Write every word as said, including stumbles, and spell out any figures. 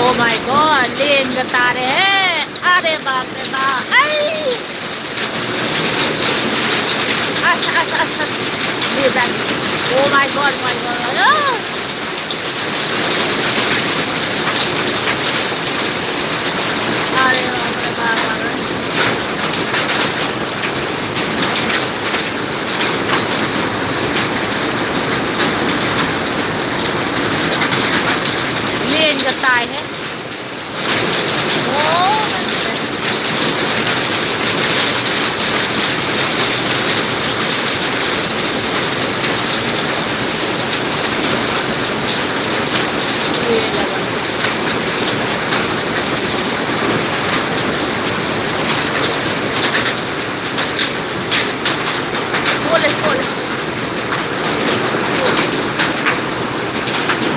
Oh my God, ꯂꯦꯟꯒ ꯇꯥꯔꯦꯍꯦ꯫ ꯑꯔꯦ ꯕꯥꯞ ꯔꯦ ꯕꯥꯞ꯫ ꯑꯩ! ꯑꯁ, ꯑꯁ, ꯑꯁ, ꯑꯁ꯫ ꯂꯦꯟ ꯇꯥꯔꯦ꯫ Oh my God, my God, ꯑꯌꯣ! ꯑꯔꯦ ꯕꯥꯞ ꯔꯦ ꯕꯥꯞ, ꯕꯥꯞ ꯔꯦ꯫ ꯂꯦꯟꯒ ꯇꯥꯏꯍꯦ꯫